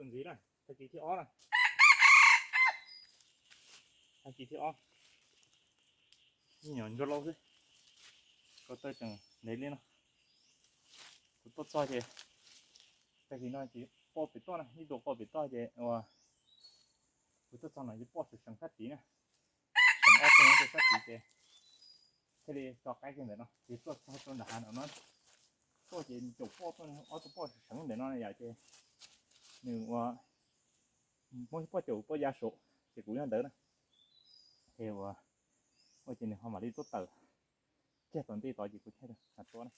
Ntxiv na, tag kis thib ob na. Tag kis thib ob, me nyuam ntsuag lauj xwb, ko taw tseem ntev li no. Kuv tuaj txog ces, tag kis no ces poj pem toj na, ib tug poj pem toj ces ua, kuv tuaj txog no ces poj seev seev sab tid na, seev ob tug sab tid ces thiaj li tso qaib kiag ntawm no ces tuaj txog rau nram hav no no, tuaj ces caum poj tuaj, ob tug poj seev ntawm no yom ces nws ua, muab poj caum poj ya saum ces kuv nyob ntawd na, ces ua, ua ces nws ho mam li tuaj tawm kiag tom ntej tod ces kuv thiaj tua na.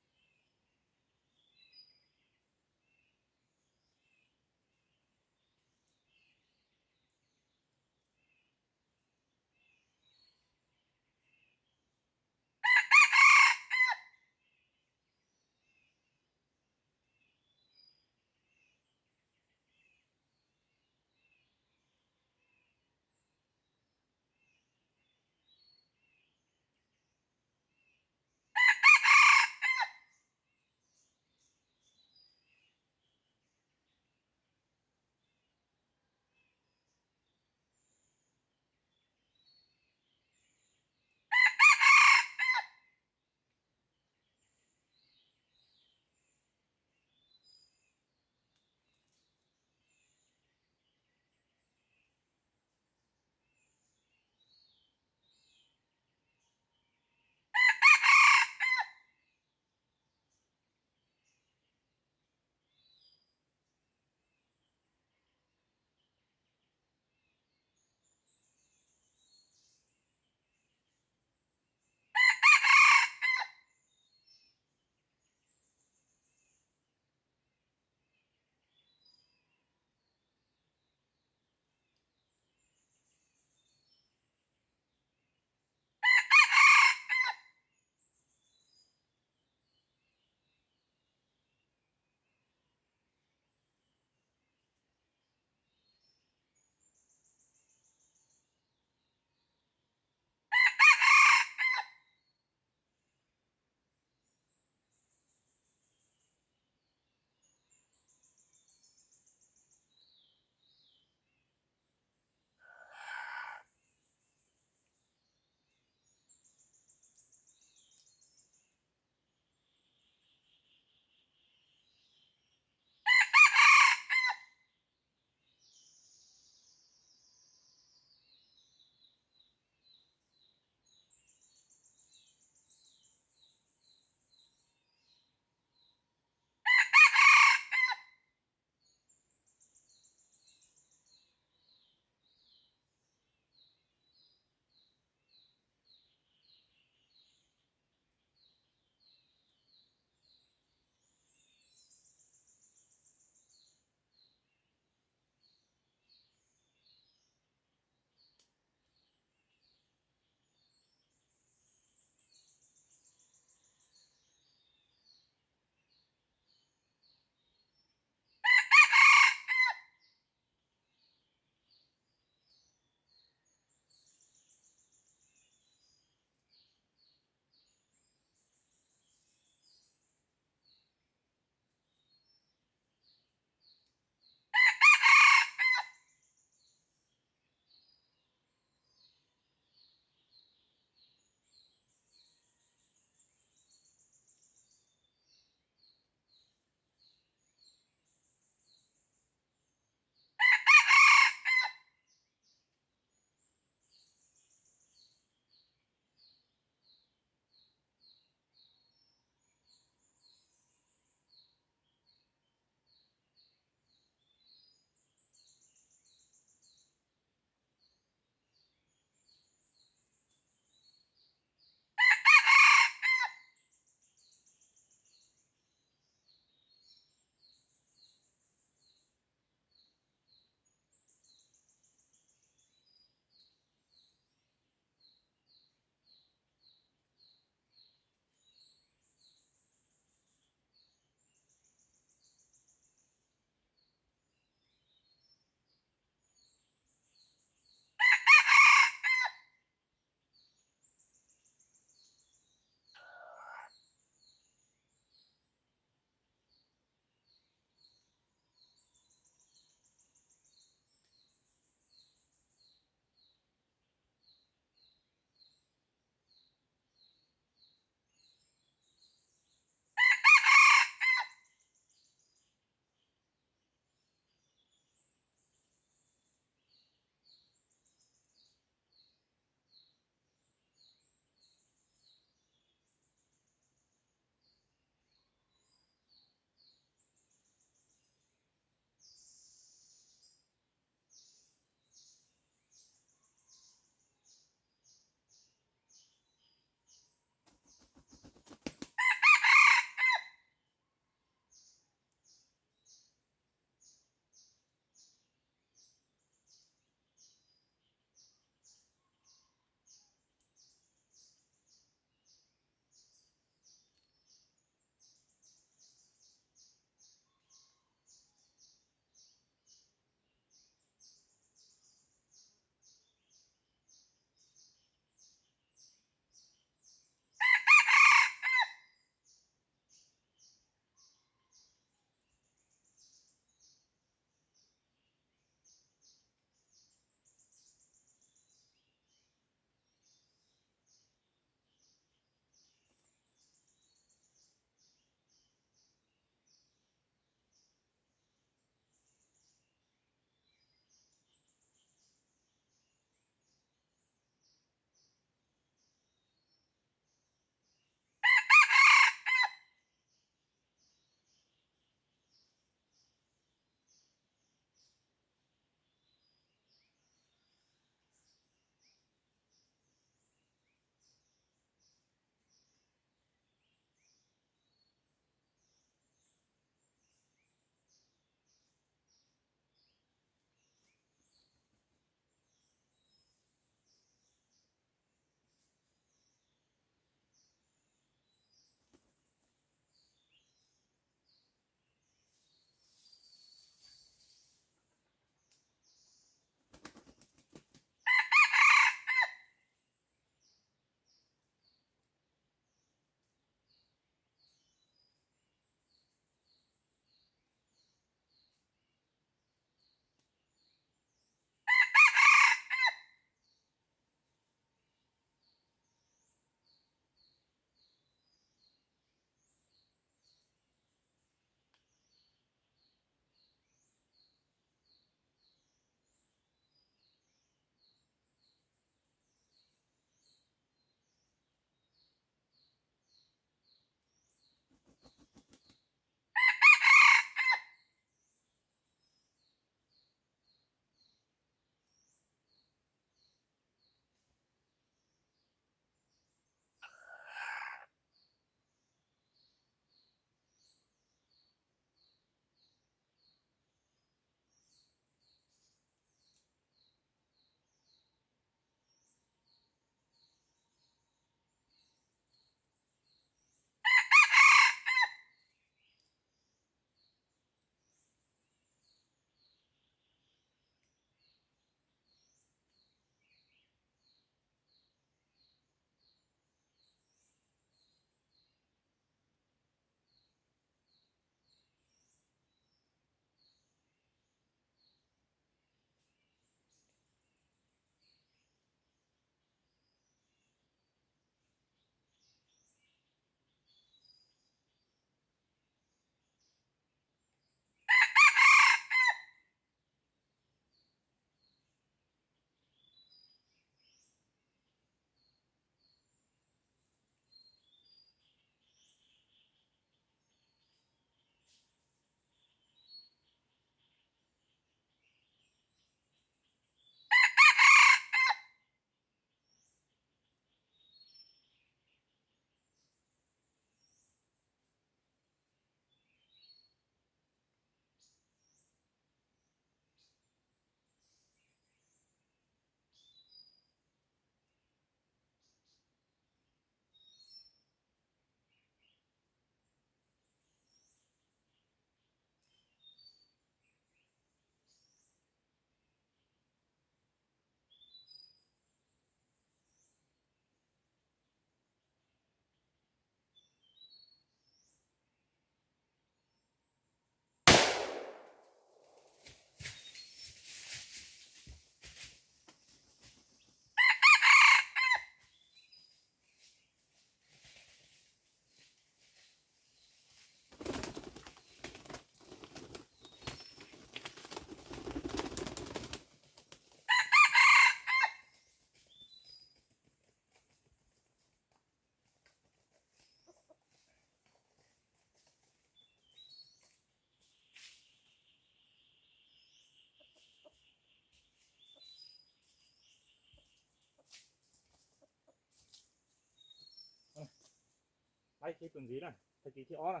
Laib kiag tus ntxiv na, tag kis thib ob na.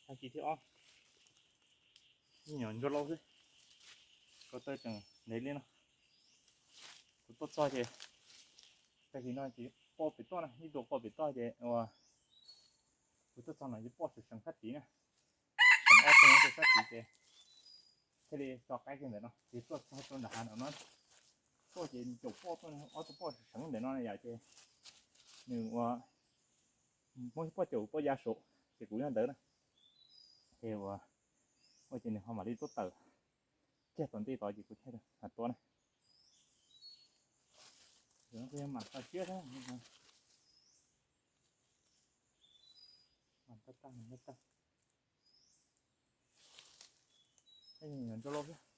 Tag kis thib ob, me nyuam ntsuag lauj xwb, ko taw tseem ntev li no. Kuv tuaj txog ces, tag kis no ces poj pem toj na, ib tug poj pem toj ces ua, kuv tuaj txog no ces poj seev seev sab tid na, seev ob tug no rau sab tid ces thiaj li tso qaib kiag ntawm no ces tuaj txog rau nram hav no no, tuaj ces caum poj tuaj, ob tug poj seev ntawm no yom ces nws ua, muab poj caum poj ya saum ces kuv nyob ntawd na, ces ua, ua ces nws ho mam li tuaj tawm kiag tom ntej tod ces kuv thiaj li tua na. Kuv yog mam tso siab thiab, mam tau tag, mam tau tag. Ntsuag lauj thiab,